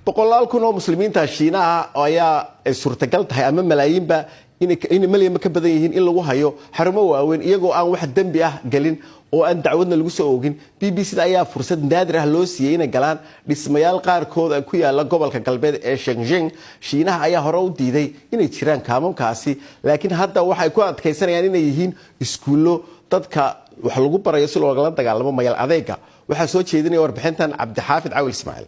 Boqolaal kun oo Muslimiinta Shiinaha ayaa ay suurtagal tahay, ama malaayiinba, inay malyanba ka badan yihiin, in lagu hayo xarumo waaweyn iyagoo aan wax dembi ah gelin oo aan dacwadna lagu soo oogin. BBC da ayaa fursad naadir ah loo siiyey inay galaan dhismayaal qaarkood ku yaala gobolka galbeed ee Shenzhen. Shiinaha ayaa hore u diiday inay jiraan kaamamkaasi, laakiin hadda waxay ku adkaysanayaan inay yihiin iskuullo dadka wax lagu barayo si loogala dagaalamo mayal adeega. Waxaa soo jeedinaya warbixintan Cabdixaafid Cawil Ismaaciil.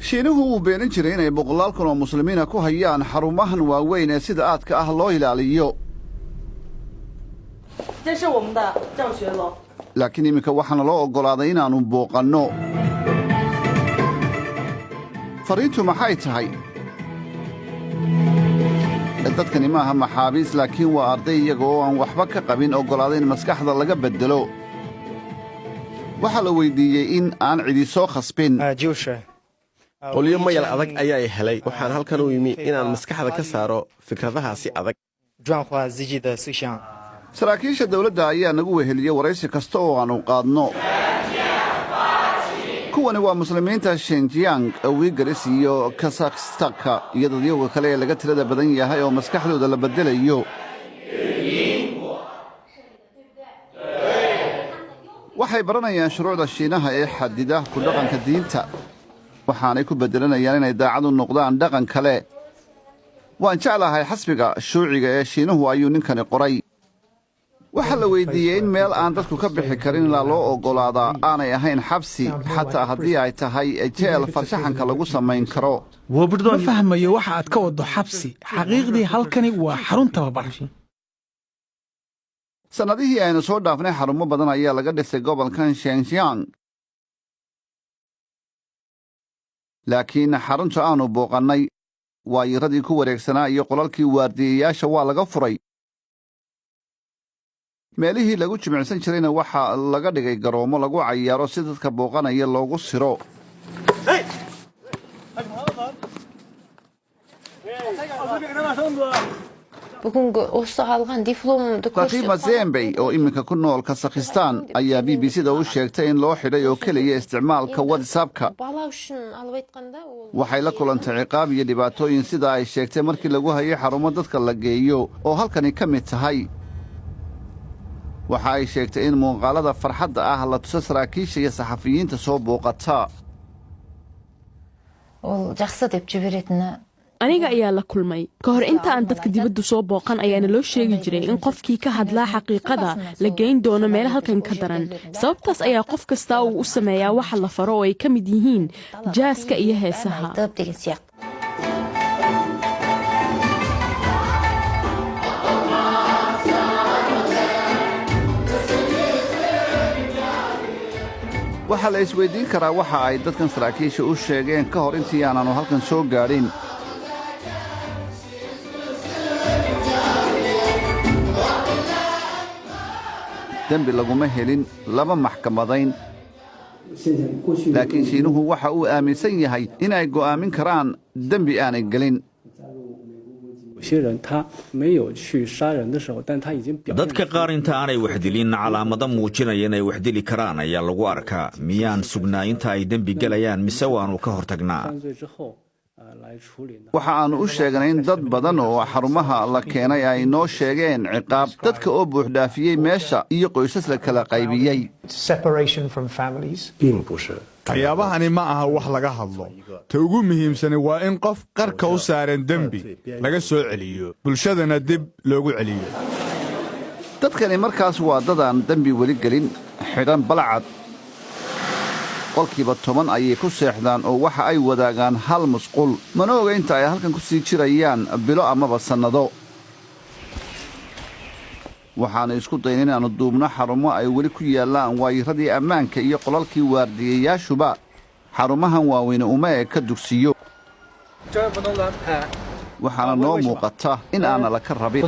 Shiinuhu wuu beenin jiray inay boqolaal kun oo muslimiina ku hayaan xarumahan waaweyn ee sida aadka ah loo ilaaliyo, laakiin iminka waxaana loo oggolaaday inaannu booqanno. Fariintu maxay tahay? Dadkani maaha maxaabiis, laakiin waa arday iyaga oo aan waxba ka qabin oggolaaday in maskaxda laga beddelo. Waxaa la weyddiiyey in aan cidi soo khasbin. Qolyo mayal adag ayaa helay. Waxaan halkan u yimi inaan maskaxda ka saaro fikradahaasi adag. Saraakiisha dawladda ayaa nagu weheliyey waraysi kasta oo aannu qaadno. Kuwani waa Muslimiinta Shenjiyang, Wigaris iyo Kasakhstanka iyo dadyowga kale ee laga tirada badan yahay oo maskaxdooda la beddelayo. Waxay baranayaan shuruucda Shiinaha ee xadida ku dhaqanka diinta, waxaanay ku beddelanayaan inay daacad u noqdaan dhaqan kale. "Waan jeclahay xasbiga shuuciga ee Shiinuhu," ayuu ninkani qoray. Waxaa la weyddiiyey in meel aan dadku ka bixi karin ilaa loo oggolaadaa aanay ahayn xabsi, xataa haddii ay tahay jeel farshaxanka lagu samayn karo. Ma fahmayo waxa aad ka waddo xabsi. Xaqiiqdii, halkani waa xarun tababar. Sannadihii aynu soo dhaafnay, xarumo badan ayaa laga dhisay gobolkan Shengyang, laakiin xarunta aanu booqannay, waayiradii ku wareegsanaa iyo qolalkii waardiyayaasha waa laga furay. Meelihii lagu jimicsan jirayna waxaa laga dhigay garoomo lagu cayaaro si dadka booqanaya loogu siro. Rakiima Zembey oo iminka ku nool Kasakhistaan ayaa BBC da u sheegtay in loo xidhay oo keliya isticmaalka WhatsAppka. Waxay la kulantay ciqaab iyo dhibaatooyin, sida ay sheegtay, markii lagu hayay xarumo dadka la geeyo oo halkani ka mid tahay. Waxa ay sheegtay in muuqaalada farxadda ah la tuso saraakiisha iyo saxafiyiinta soo booqata. Aniga ayaa la kulmay. Ka hor inta aan dadka dibaddu soo booqan ayaana loo sheegi jiray in qofkii ka hadlaa xaqiiqada la geyn doono meel halkan ka daran. Sababtaas ayaa qof kastaa uu u sameeyaa waxa la faro, oo ay ka mid yihiin jaaska iyo heesaha. Waxaa la isweyddiin karaa waxa ay dadkan saraakiisha u sheegeen ka hor intii aanaannu halkan soo gaadhin. Dembi laguma helin, lama maxkamadayn, laakiin Shiinuhu waxa uu aaminsan yahay in ay go'aamin karaan dembi aanay gelin. Dadka qaar inta aanay waxdilin calaamado muujinaya inay waxdili karaan ayaa lagu arkaa. Miyaan sugnaa inta ay dembi gelayaan, mise waannu ka hortagnaa? Waxa aannu u sheegnay in dad badan oo xarumaha la keenay ay noo sheegeen ciqaab, dadka oo buuxdhaafiyey meesha iyo qoysas la kala qaybiyey. Waxyaabahani ma aha wax laga hadlo. Ta ugu muhiimsani waa in qof qarka u saaran dembi laga soo celiyo, bulshadana dib loogu celiyo. Dadkani markaas waa dadaan dembi weli gelin, xidhan balcad. 10% ayay ku seexdaan oo waxa ay wadaagaan hal musqul. Mana oga inta ay halkan ku sii jirayaan, bilo amaba sannado. Waxaannu isku dayn inaannu duubno xarumo ay weli ku yaallaan waayiradii ammaanka iyo qolalkii waardiyayaashuba. Xarumahan waaweyne uma eka dugsiyo, waxaana noo muuqata in aanna laka rabin.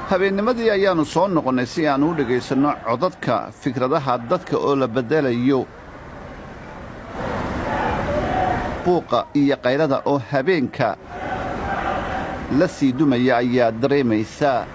Habeennimadii ayaannu soo noqonnay si aannu u dhegaysanno codadka fikradaha dadka oo la beddelayo. Buuqa iyo qaylada oo habeenka la sii dumaya ayaa dareemaysaa.